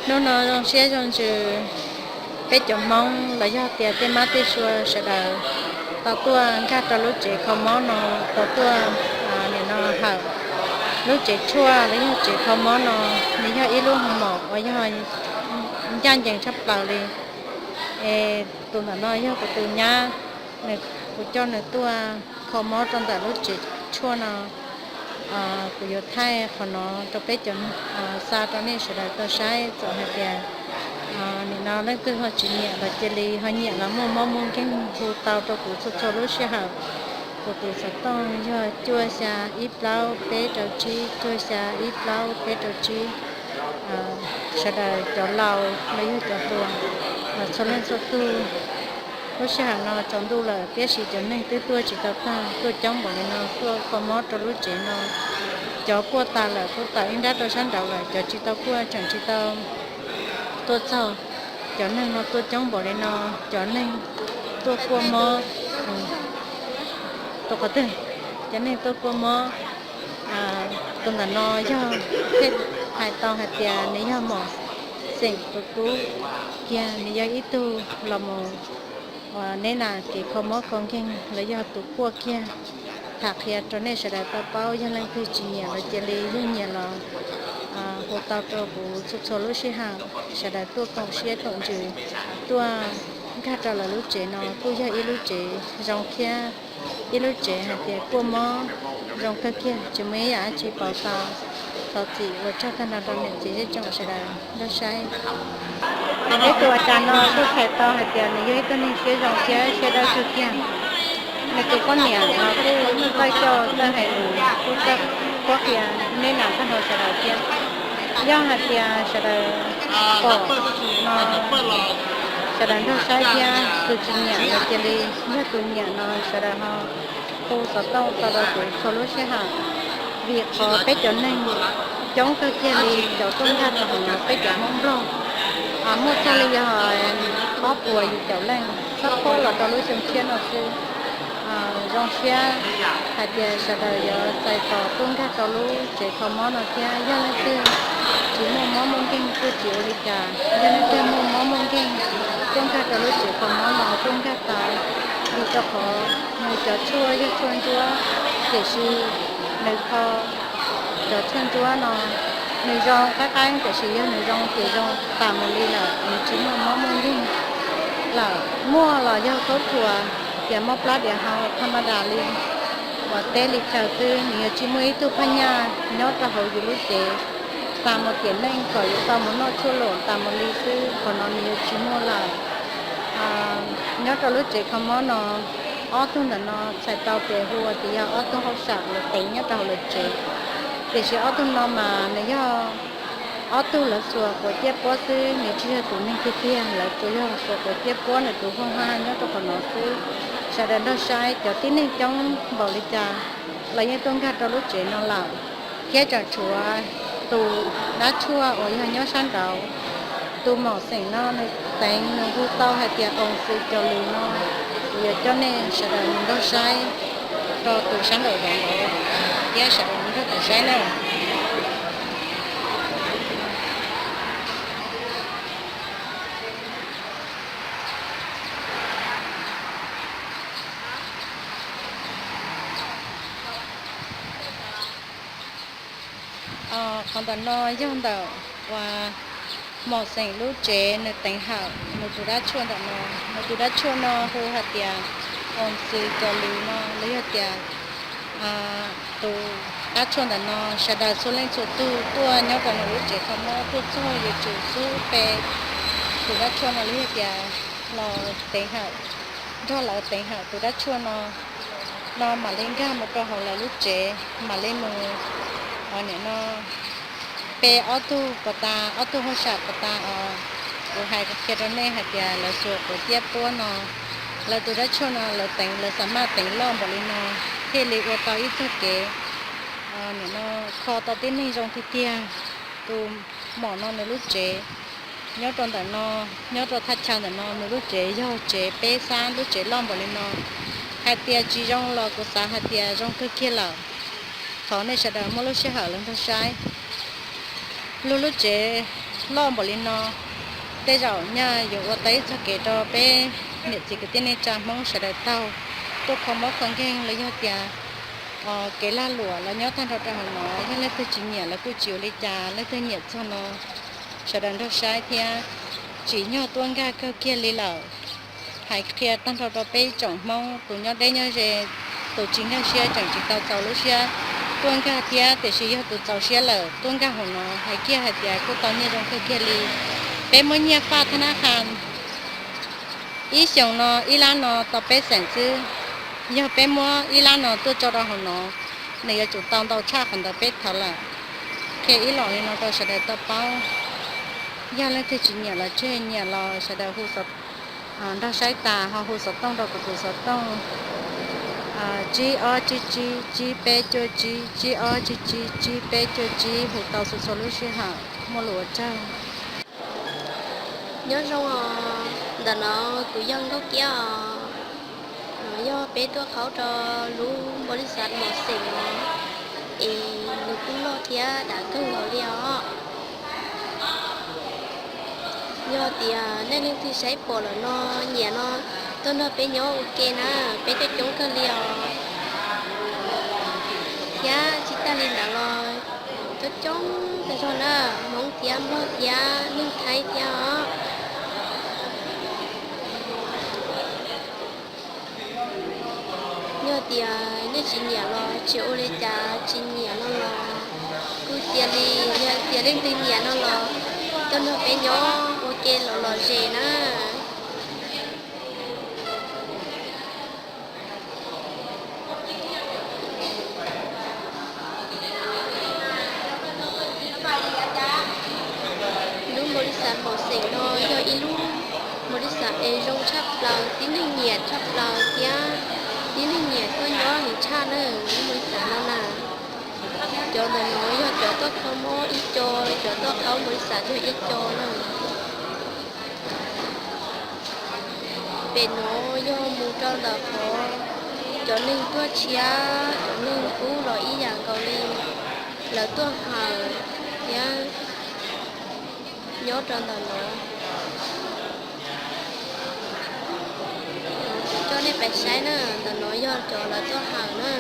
Hnub no zoo siab zoo ntsws, peb cov Hmoob los yog tias tej mab tej sua sawv daws tau tuaj nkag rau lub tsev kho mob no, tau tuaj nim no hawm lub tsev tshuaj los yog tsev kho mob no. Nws yog ib lub hoo maum uas yog ncaj ncees tshaj plaws li. Es tus ntawm no yog kuv tus nyab, kuv coj nws tuaj kho mob rau ntawm lub tsev tshuaj no. Kuv yuav thaij qhov no rau peb cov, xa rau nej sawv daws tau saib txawm hais tias nim no leej twg ho tsis nyiam los cia li, ho nyiam los muaj mob muaj nkeeg hu tau rau kuv txhua txhua lub sij hawm. Kuv tus xov tooj yog cuaj xya ib plaub peb rau tsib, cuaj xya ib plaub peb rau tsib. Sawv daws cov laus los yog cov hluas, txhua leej txhua tug, lub sij hawm no tsaus ntuj lawm tiam sis cov neeg twb tuaj tsis tau tag, tuaj coob npaum li no tuaj kho mob rau lub tsev no. Cov kuaj tas lawm kuj tawm ib nrab rau sab nraud lawm, cov tsis tau kuaj tseem tsis tau tuaj txog. Cov neeg no tuaj coob npaum li no, cov neeg tuaj kuaj mob, tus qhov twg, cov neeg tuaj kuaj mob. Tus ntawm no yog, hais tau hais tias nws yog mom xeem tus tub kiag, nws yog ib tug los mus neb na kev kho mob kho nkeeg los yog tus kuaj kiag. Tham qhia rau nej sawv daws tau paub, yog leej twg tsis nyiam los cia li, yog nyiam los hu tau rau kuv txhua txhua lub sij hawm. Sawv daws tuaj koom siab koom ntsws, tuaj nkag rau lawv lub tsev no kuj yog ib lub tsev zoo thiab, ib lub tsev hais tias kuaj mob zoo kawg kiag, tsis muaj ib yam dab tsi pauv tau. Thov txim ua tsaug tag nrho rau niam txiv zej tsoom sawv daws nrog saib. Peb tus a kas no kuj txhais tau hais tias nws yog ib tug neeg siab zoo thiab siab dawb kawg kiag. Nws tus poj niam no kuj txawj coj txawj hais lus, kuj txawj qhuab qhia neb na tag nrho sawv daws thiab. Yog hais tias sawv daws pom no, sawv daws nrog saib thiab, tus tsis nyiam los cia li, yog tus nyiam no sawv daws ho hu xov tooj tau rau kuv txhua lub sij hawm. Vim qhov peb cov neeg coob kawg kiag li cov tuaj nkag rau hauv no, peb cov Hmoob Nplog muaj txog li yog ob puas yim caum leej, txhob phob los rau lub xyoo tshiab no xwb. Zoo siab hais tias sawv daws yuav txais tos tuaj nkag rau lub tsev kho mob no thiab. Yog leej twg tsis muaj mob muaj nkeeg kuj tsis ua li cas, yog leej twg muaj mob muaj nkeeg tuaj nkag rau lub tsev kho mob no tuaj nkag tau, vim rau qhov nws cov tshuaj yog tshuaj ntsuab, tiam sis nws kho cov tshuaj ntsuab no nws zoo qab qab, tiam sis yog nws zoo ces zoo tas mus li lawm, nws tsis muaj mob muaj nkeeg lawm. Muaj los yog khaub thuas, tias mob plab diav hau thaj ma das li uas teb li chaw xwb, nws yuav tsis muaj ib tug phaj nyaj nyob rau hauv yus lub tsev tas mus tiam neej kom yus tau mus noj tshuaj lom tas mus li xwb, qhov no nws yuav tsis muaj lawm. Nyob rau lub tsev kho mob no, ob tug ntawm no txhais tau pes hu tias yog ob tug hauj sam lawv teev nyob rau hauv lawv tsev, tiam sis ob tug no mas nws yog ob tug lawv xuas quav ciaj puab xwb, nws tsis yog tus neeg tiag tiag, lawv tsuas yog xuas quav ciaj puab nws tus hauj haj nyob rau qhov no xwb. Sawv daws nrog saib, cov tib neeg coob npaum li cas los yeej tuaj nkag rau lub tsev no lawm, thiab tseem tshuav tus dab tshuaj uas yog nyob sab nraud. Tus mom xeem no nws teev nws hu tau hais tias oos xwm cov lws no. Kuv yuav coj nej sawv daws mus nrog saib rau tus sab nraum zoov nraud, thiab sawv daws mus nrog kuv saib na. Qhov ntawm no yog ntawm uas mom xeem lub tsev nws teev hawm nws tus dab tshuaj ntawm no. Nws tus dab tshuaj no hu hais tias oos xwm cov lws no, los yog tias tus dab tshuaj ntawm no sawv daws txhua leej txhua tug tuaj nyob rau nws lub tsev kho mob tuaj txog yuav tsum xub pe tus dab tshuaj no, los yog tias los teev hawm, nrog lawv teev hawm tus dab tshuaj no, no mam li nkag mus rau hauv lawv lub tsev, mam li mus, nim no, pe ob tug puas tas, ob tug hauj sam puas tas os. Kuv hais qhia rau nej hais tias lawv xuas quav ciaj puab no, lawv tus dab tshuaj no lawv teev, lawv xa maj teev loj npaum li no thiaj li ua tau ib txog kev, nim no, kho tau tib neeg zoo tiag tiag. Tus mom no nws lub tsev nyob rau ntawm no, nyob rau thaj chaw ntawm no, nws lub tsev yog tsev peb xab, lub tsev loj npaum li no. Hais tias tsis zoo los kuv xav hais tias zoo kawg kiag lawm. Thov nej sawv daws muaj lub sij hawm los nrog saib. Luag lub tsev loj npaum li no, tej zaum nyaj yuav ua tau ib txoj kev rau peb niam txiv kwv tij neej tsa Hmoob sawv daws taug tuaj kho mob kho nkeeg los yog tias kev lag luam los nyob tag nrho rau hauv no. Yog leej twg tsis nyiam los kuj tsis ua li cas, leej twg nyiam txog no sawv daws nrog saib thiab. Tsim nyog tuaj nkag kawg kiag li lawm. Hais qhia tag nrho rau peb tsoom Hmoob, tus nyob deb nyob ze, tus tsis nkag siab tseem tsis tau txaus lub siab tuaj nkag thiab, tiam sis yog tus txaus siab lawm tuaj nkag hauv no hais kiag hais tias kuj tau nyiaj zoo kawg kiag li. Peb muab nyiaj faj thab nab qha ib xyoos no ib lab no tau peb xeem xwb. Yog peb muab ib lab no tuaj tso rau hauv no, nws yuav tsum tau ntau tshaj qhov ntawd peb thawv lawm. Qhia ib los li no rau sawv daws tau paub. Yog leej twg tsis nyiam los tseg, nyiam los sawv daws hu xov, nrog saib tas ho hu xov tooj rau kuv tus xov tooj tsib ob tsib tsib tsib peb cuaj tsib, tsib ob tsib tsib tsib peb cuaj tsib, hu tau txhua txhua lub sij hawm. Muaj lus ua tsaug. Nyob zoo os, ntawm no kuv yog Nkauj Kiab os. No yog peb tuaj qhaub rau lub npaum li xav mos xeem no, es nws kuj loj thiab dav kawg nkaus li os. Yog tias nej leej twg saib pom lawm no, nyiam no, tuaj nrog peb nyob ua ke na, peb coob coob kawg li os. Thiab tsis tag li ntawd los coob coob tag zog na, Hmoob thiab Nplog thiab neeg Thaib thiab os. Yog tias nej tsis nyiam los tsis ua li cas, tsis nyiam no los kuj cia li, yog tias leej twg nyiam no los tuaj nrog peb nyob ua ke los lom zem na. Lub npaum li xav mos xeem no yog ib lub npaum li xav es zoo tshaj plaws, tib neeg nyiam tshaj plaws thiab tib neeg nyiam tuaj nyob heev tshaj na, lub npaum li xav no na. Cov ntawm no yog cov tuaj kho mob ib co, cov tuaj qhaub npaum li xav yog ib co na. Pem no yog mus rau ntawm qhov cov neeg tuaj tshiab, cov neeg kub los ib yam nkaus li, lawv tuaj hawm thiab nyob rau ntawm no. Kuv coj nej pais saib na, ntawm no yog cov lawv tuaj hawm na.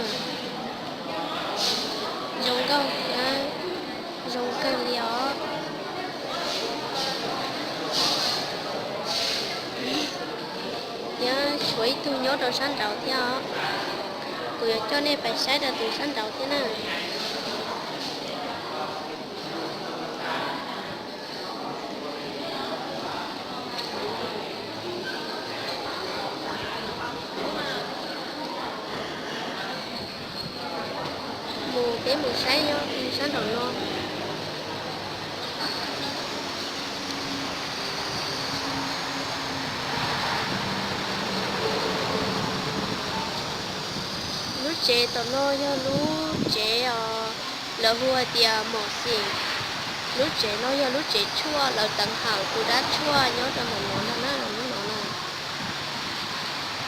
Zoo nkauj thiab zoo kawg li os. Thiab tshuav ib tug nyob rau sab nraud thiab os. Kuv yuav coj nej pais saib rau tus sab nraud thiab na. Mus peb mus saib nyob sab nraum no. Lub tsev tom no yog lub tsev os, lawv hu hais tias mom xim. Lub tsev no yog lub tsev tshuaj, lawv teev hawm tus dab tshuaj nyob rau ntawm no ntag na, lub no na.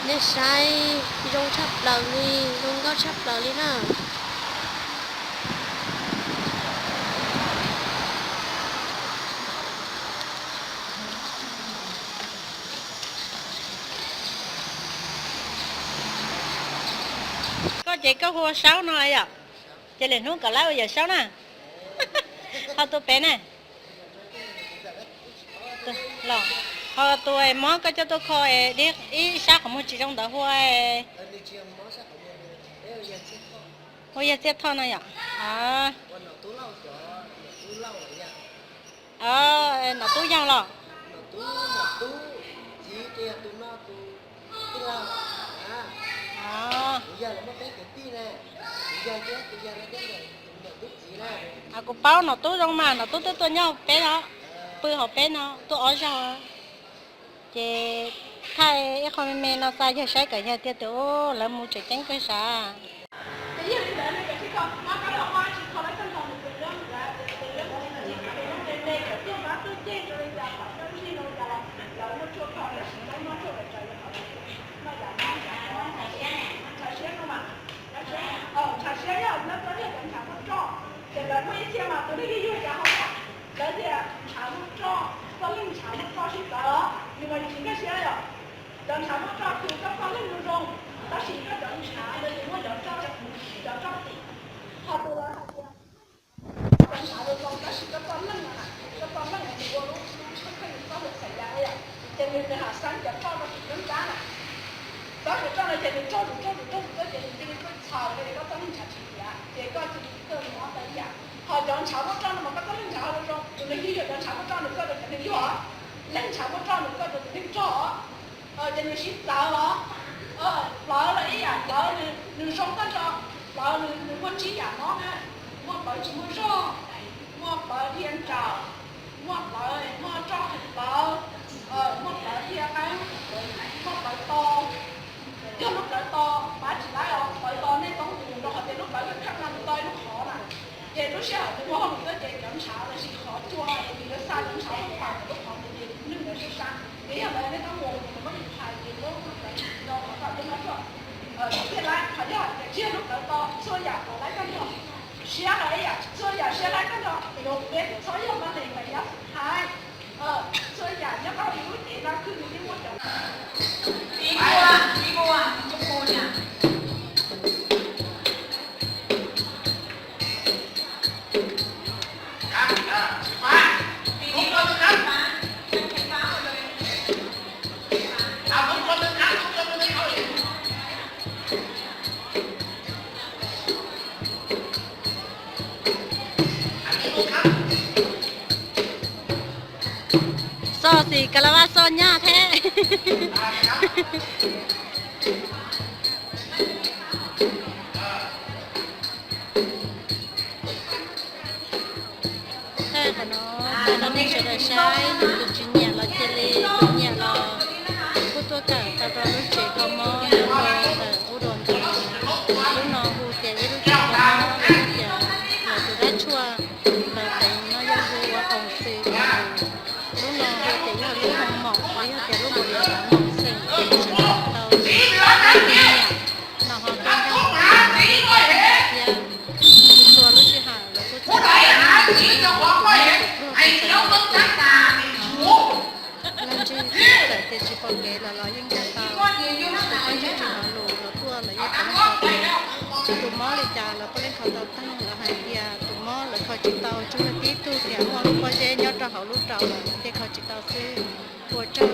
Nej saib zoo tshaj plaws li, zoo nkauj tshaj plaws li na. Koj ces koj hu ua Saub no yom? Ces lwm hnub kom lawv ua Yawm Saub na. Ho tus pem na. Ho tus mob koj coj tuaj kho ib sab qhov muag tsis zoo ntawd hu ua Yawg Txiaj Thoj no yom? Nom Tub Yawg los? Kuv paub Nom Tub zoo mas, Nom Tub twb tuaj nyob peb no, pw hauv peb no tuaj ob zaug. Ces thaij ib qho me me no xa yawg saib kom yawg thiaj tias lawv mus tseem ceeb kawg sav. Ntshav siab yog nyob txog niag cov ntshav muaj roj, ces lawv muaj ib txhia mas tus neeg yug yug cas ho lawv tias ntshav muaj Cov ntshav muaj roj, koj poj leeg zoo zoo, tab sis koj cov ntshav no ces muaj cov roj, cov roj tim. Ho tus lawv hais tias cov ntshav zoo zoo tab sis koj poj leeg no na, koj poj leeg no nws ua lub, lub tshab kheej nws txoj hlua xaim ya yom, ces nws, nws hais xeeb cov roj rau tim koj ntsab na. Xeeb cov roj no ces nws rog zus rog zus rog zus tuaj ces nws cia li tuaj txhaws rau koj txoj hlua ntshav tsis tiav ces koj cia li tuaj mob tau ib yam. Ho cov ntshav muaj roj no mas koj txoj hlua ntshav ho zoo zoo, tus neeg yug yog cov ntshav muaj roj nws txoj rau cov neeg yug os. Leej ntshav muaj roj nws txoj rau tus neeg rog os. Ces nws sib txawv los, plawv los ib yam, plawv nws zoo tag nrho, plawv nws, nws muaj tsib yam mob na, muaj plawv tsis muaj zog, muaj plawv dhia nraum, muaj plawv muaj roj hais plawv, muaj plawv dhia qeeb, muaj plawv to. Yog lub plawv to pab tsis laib os, plawv to nej toob mus rau qhov tias lub plawv kheej no nws to ib lub qhov na. Ces lub sij hawm nws muaj hauj lwm tuaj ces cov ntshav los sis qhov cua es nws yuav xa cov ntshav mus pam ntawm lub qhov ntawd ces neeg ntawd sab sab. Ces yog ntawd nej toob mus ces nws muab nws phais ces muab lub plawv no qhov tom coj noj tuaj. Thiaj laib, qhov yog tias tsis yog lub plawv to txhua yam los laib tag nrho. Siab los ib yam, txhua yam siab laib tag nrho. Yuav peb txhob yog mab nees mas yam hais. Txhua yam nyob rau yus lub cev no khwj nws yeej muaj cov. Xoj xim kas las vaj xoj nyaj thiab. Thawj qhov no, tau nej sawv daws saib, tus tsis nyiam los cia li, tus nyiam los kuj tuaj kawm tau rau lub tsev kho mob nyob rau ntawm ub dua ntawd. Lub no hu tias ib lub tsev kho mob, lub tias lawv tus dab tshuaj, lawv teev no yog hu ua Hoo Xwm. Lub no hu tias yog lub hoo maum, yog tias lub npaum li ntawd maum xeem, sawv daws tau tus nyiam no ho tuaj nkag thiab. Txhua lub sij hawm lawv kuj txawm tus pluag tus txawm tus leej twg txawm tias tsis pom kev los los yeej nkag tau. Tus koj ntsib tsis hauv lus los tuaj los yeej tau nkag tau. Tus mob li cas los puav leej kho tau tag. Lawv hais tias tus mob lawv kho tsis tau tsuas yog tib tug tias muaj lub pob zeb nyob rau hauv lub raum lawm lawv thiaj kho tsis tau xwb. Ua tsaug,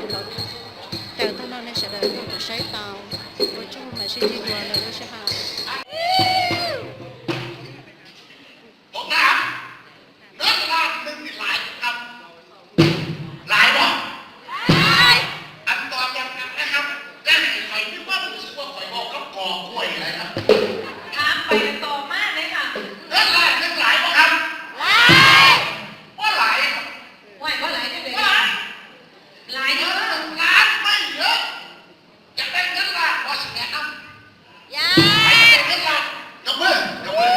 caw tag nrho nej sawv daws tuaj saib tau. Ua tsaug, mam sib ntsib dua lwm lub sij hawm. An toàn rằng các em, các em khỏi nước mắt sự qua khỏi bò khóc cò quầy này lắm. Khám phải an toàn mát đấy hả? Rất là nước lái có khăn. Có lái. Ngoài có lái chứ. Có lái. Lái chứ. Lái mấy gì đó. Chắc đây rất là có sự nghe tâm. Dạ. Hãy để rất là cảm ơn, cảm ơn.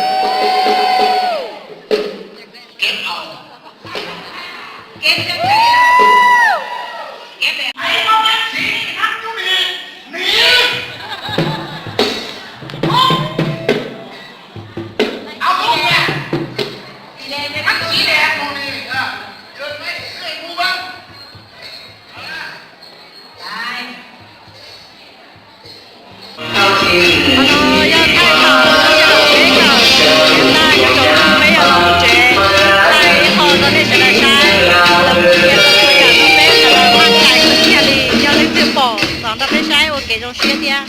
Kiếm ẩu. Kiếm cho kỹ. Kiếm để. Hãy có bác sĩ khám chữa bệnh. Mỹ. Úc. Áo úc nè. Bác sĩ đẹp một nè. Ờ. Rồi mấy người ngu vâng. Đây. Qhov no yog thaij thaum peb kawm txiav ntaj yuav tsaus ntuj peb yog los tsev, thaij ib qho rau nej sawv daws saib, lawv kuj qhia tau txhua yam rau peb sawv daws maj nqaim thiaj li yog leej twg pom txov nrog peb saib ua kev zoo siab thiab.